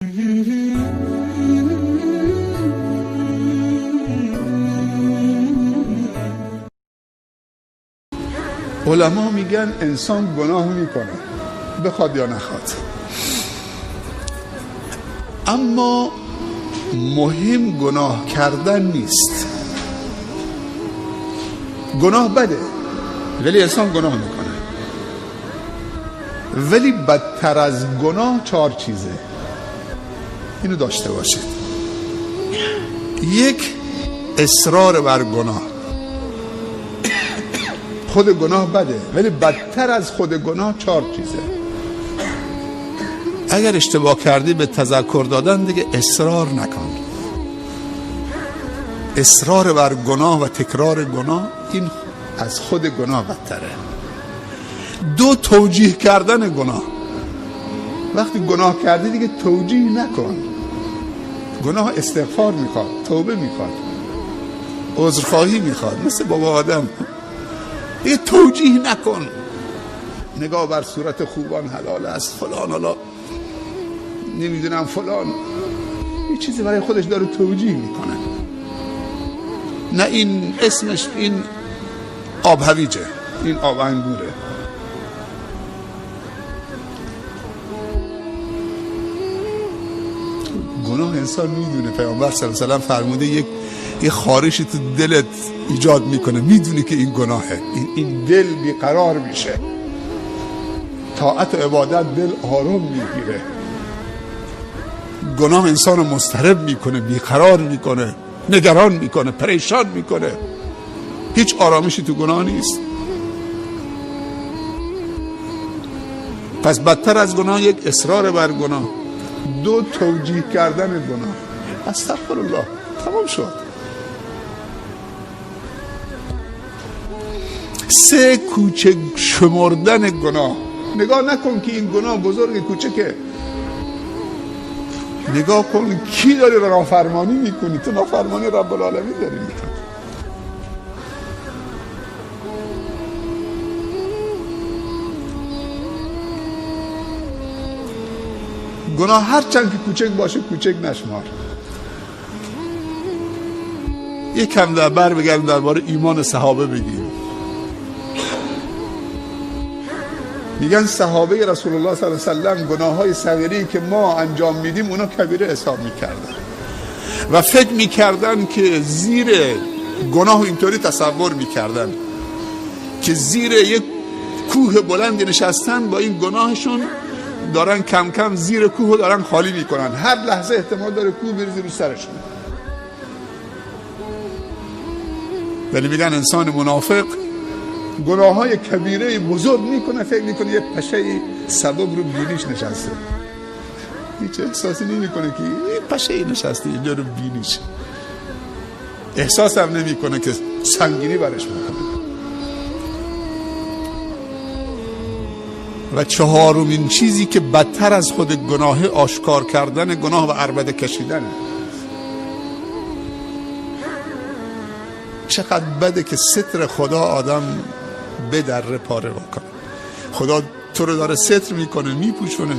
علما میگن انسان گناه میکنه، بخواد یا نخواد، اما مهم گناه کردن نیست. گناه بده ولی انسان گناه میکنه، ولی بدتر از گناه 4 چیزه، اینو داشته باشید. یک، اصرار بر گناه. خود گناه بده ولی بدتر از خود گناه 4 چیزه. اگر اشتباه کردی به تذکر دادن دیگه اصرار نکن. اصرار بر گناه و تکرار گناه این از خود گناه بدتره. 2، توجیه کردن گناه. وقتی گناه کردی دیگه توجیه نکن. گناه استغفار میخواد، توبه میخواد، عذرخواهی میخواد، مثل بابا آدم. دیگه توجیه نکن. نگاه بر صورت خوبان حلال است، فلان، حالا نمیدونم فلان، یه چیزی برای خودش داره توجیه میکنه. نه این اسمش، این آب هویجه، این آب انگوره. گناه انسان میدونه. پیامبر صلی الله علیه و سلم فرموده یک خارشی تو دلت ایجاد میکنه، میدونی که این گناهه، این دل بیقرار میشه. طاعت و عبادت دل آروم میگیره. گناه انسان رو مضطرب میکنه، بیقرار میکنه، نگران میکنه، پریشان میکنه. هیچ آرامشی تو گناه نیست. پس بدتر از گناه یک، اصرار بر گناه. 2، توجیه کردن گناه. استغفر الله، تمام شد. 3، کوچک شمردن گناه. نگاه نکن که این گناه بزرگ کوچکه، نگاه کن کی داری نافرمانی میکنی. تو نافرمانی رب العالمین داری میکنی. گناه هر چند که کوچک باشه کوچک نشمار. یکم در بر بگردیم درباره ایمان صحابه بگیم. میگن صحابه رسول الله صلی الله علیه و سلم گناه‌های صغیری که ما انجام میدیم اونا کبیره حساب میکردن و فکر میکردن که زیر گناه اینطوری تصور میکردن که زیر یک کوه بلندی نشستن، با این گناهشون دارن کم کم زیر کوه دارن خالی میکنن، هر لحظه احتمال داره کوه بریزه رو سرشون. ولی میگن انسان منافق گناه های کبیره بزرگ میکنه، فکر میکنه یه پشه سبب رو بینیش نشسته، هیچ احساسی نمیکنه که یه پشه نشسته اینجا رو بینیش، احساس هم نمیکنه که سنگینی برش میکنه. و 4مین چیزی که بدتر از خود گناه، آشکار کردن گناه و عربده کشیدنه. چقدر بده که ستر خدا آدم بدره پاره بکنه. خدا تو رو داره ستر میکنه، میپوشونه.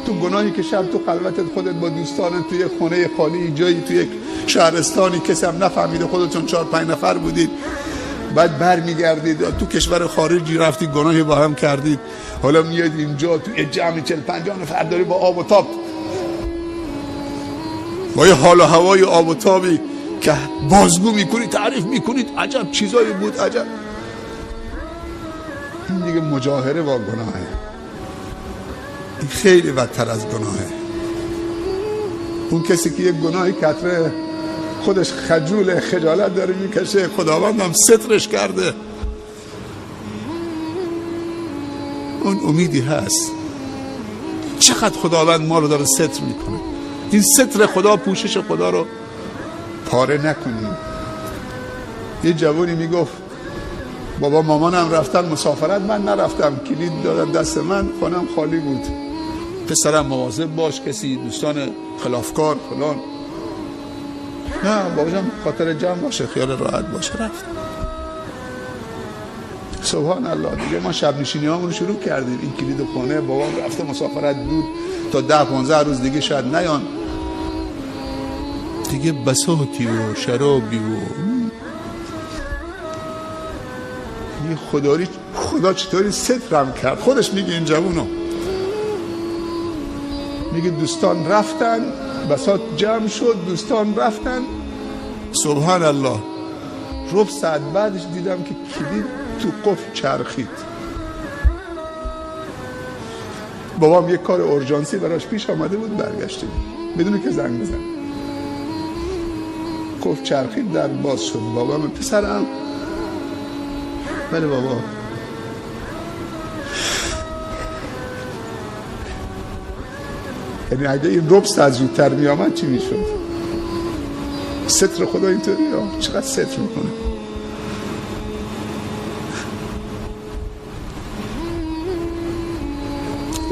تو گناهی که شب تو خلوتت خودت با دوستانت توی خونه خالی جایی توی یک شهرستانی کسی هم نفهمیده، خودتون 4-5 نفر بودید، بعد برمیگردید تو کشور خارجی رفتی گناهی با هم کردید، حالا میاد اینجا تو یه جمع 40-50 نفر داری با آب و تاب، با یه حال و هوای آب و تابی که بازگو میکنید، تعریف میکنید، عجب چیزایی بود، عجب. این دیگه مجاهره با گناهه، این خیلی بدتر از گناهه. اون کسی که یه گناهی کتره خودش خجول خجالت داره میکشه، خداوند هم سترش کرده، اون امیدی هست. چقدر خداوند ما رو داره ستر میکنه. این ستر خدا، پوشش خدا رو پاره نکنیم. یه جوانی میگفت بابا مامانم رفتن مسافرت، من نرفتم، کلید دادن دست من، خانم خالی بود. پسرم مواظب باش، کسی دوستان خلافکار فلان. نه بابا جان خاطر جمع باشه، خیال راحت باشه. رفت. سبحان الله دیگه ما شب نشینی هامون رو شروع کردیم. این کلید خانه بابام رفته مسافرت دور، تا 10-15 روز دیگه شاید نیان دیگه. بساطی و شرابی و یه خداری، خدا چطوری سترم کرد. خودش میگه این جوونو، میگه دوستان رفتن، بساط جمع شد، دوستان رفتن، سبحان الله، ربع ساعت بعدش دیدم که کلید تو قفل چرخید. بابام یه کار اورژانسی براش پیش آمده بود، برگشتیم بدون که زنگ بزن، قفل چرخید، در باز شد. بابام پسرم، بله بابا، یعنی اگه این ربع ساعت زودتر می آمد چی میشد؟ ستر خدا اینطوری ها، چقدر ستر میکنه.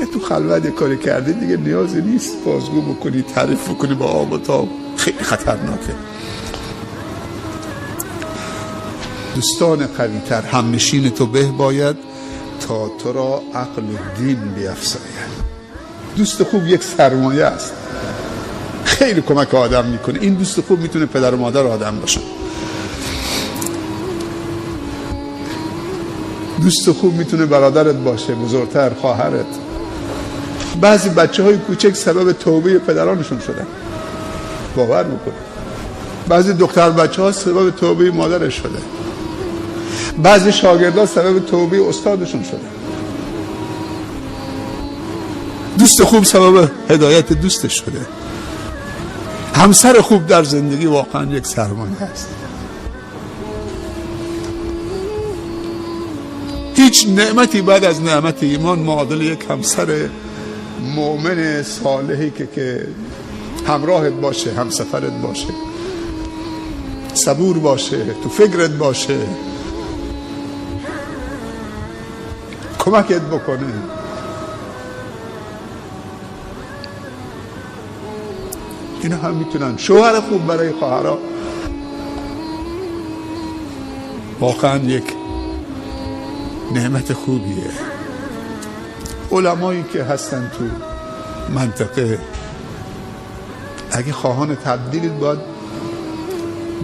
یه تو خلوت یه کاری کردی دیگه نیازی نیست بازگو بکنی، تعریف بکنی با آب و تاب، خیلی خطرناکه. دوستان قوی تر، همنشین تو به باید تا تو را عقل و دین بیفزاید. دوست خوب یک سرمایه است، خیلی کمک آدم میکنه. این دوست خوب میتونه پدر و مادر آدم باشه. دوست خوب میتونه برادرت باشه، بزرگتر، خواهرت. بعضی بچه های کوچک سبب توبه پدرانشون شدن، باور میکنه. بعضی دختر بچه ها سبب توبه مادرش شده. بعضی شاگردها سبب توبه استادشون شده. دوست خوب سبب هدایت دوستش شده. همسر خوب در زندگی واقعا یک سرمایه است. هیچ نعمتی بعد از نعمت ایمان معادل یک همسر مؤمن صالحی که همراهت باشه، همسفرت باشه، صبور باشه، تو فکرت باشه، کمکت بکنه. اینا هم میتونن. شوهر خوب برای خواهرها واقعا یک نعمت خوبیه. علمایی که هستن تو منطقه، اگه خواهان تبدیلت، باید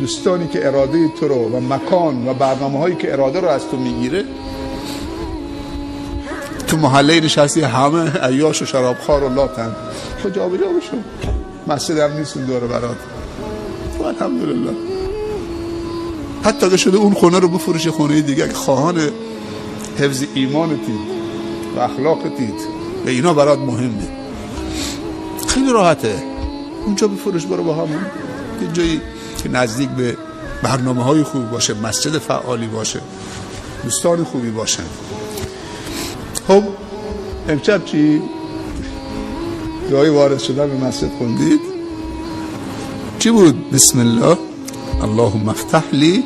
دوستانی که اراده تو رو و مکان و برنامه هایی که اراده رو از تو میگیره، تو محله نشستی همه عیاش و شرابخوار و لاتن، تو جابجا بشو، مسجد هم نیست اون دوره برات. الحمدلله حتی اگه شده اون خونه رو بفروش خونه دیگه، اگه خواهان حفظ ایمانتید و اخلاقتید و اینا برات مهمه، خیلی راحته اونجا بفروش، برو با همون یه جایی که نزدیک به برنامه های خوب باشه، مسجد فعالی باشه، دوستان خوبی باشن. خب امشب چی؟ دعای وارد شدن به مسجد خوندید؟ چی بود؟ بسم الله اللهم افتح لی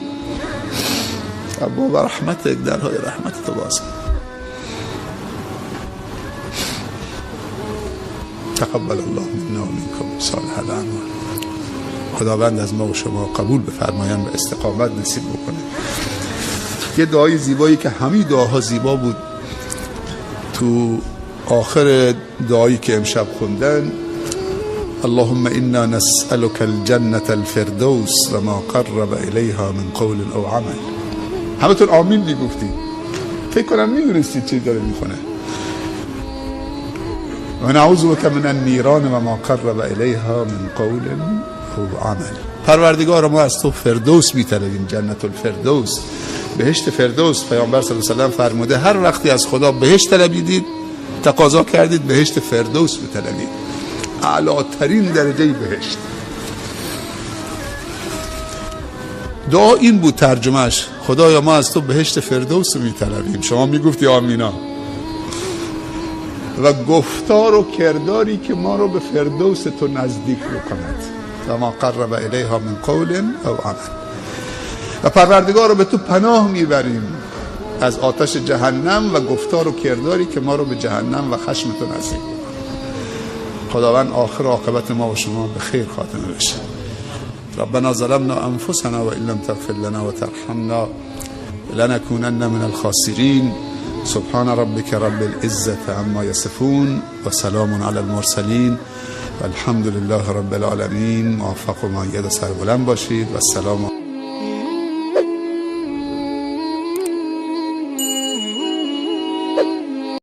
ابواب رحمتک، درهای رحمت تو باز کن. تقبل الله منا و منکم صالح الاعمال. خداوند از ما و شما قبول بفرمایند و استقامت نصیب بکنه. یه دعای زیبایی که همه دعاها زیبا بود، تو آخر دعایی که امشب خوندن، اللهم انا نسألك الجنة الفردوس و ما قرب الیها من قول او عمل. همتون آمین میگفتید، فکر کنم میدونستید چی داره میخونه. و نعوذ بک من النیران و ما قرب الیها من قول او عمل. پروردگار ما از تو فردوس میطلبیم، جنت الفردوس، بهشت فردوس. پیامبر صلی الله علیه و سلم فرموده هر وقتی از خدا بهشت طلبیدید، تقاضا کردید، بهشت فردوس بطلبید، اعلی ترین درجه بهشت. دعا این بود ترجمهش، خدایا ما از تو بهشت فردوس میطلبیم. شما میگفتی آمینا. و گفتار و کرداری که ما رو به فردوس تو نزدیک بکند، و ما قرب الیها من قول او عمل. و پروردگار رو به تو پناه میبریم از آتش جهنم و گفتار و کرداری که ما رو به جهنم و خشم تو نزدیک بکند. خداوند آخر عاقبت ما و شما به خیر خاتمه بشه. ربنا ظلمنا انفسنا و ان لم تغفر لنا و ترحمنا لنکونن من الخاسرین. سبحان ربك رب العزة عما يصفون وسلام على المرسلين والحمد لله رب العالمین. موفق و مؤید و سربلند باشید و السلام.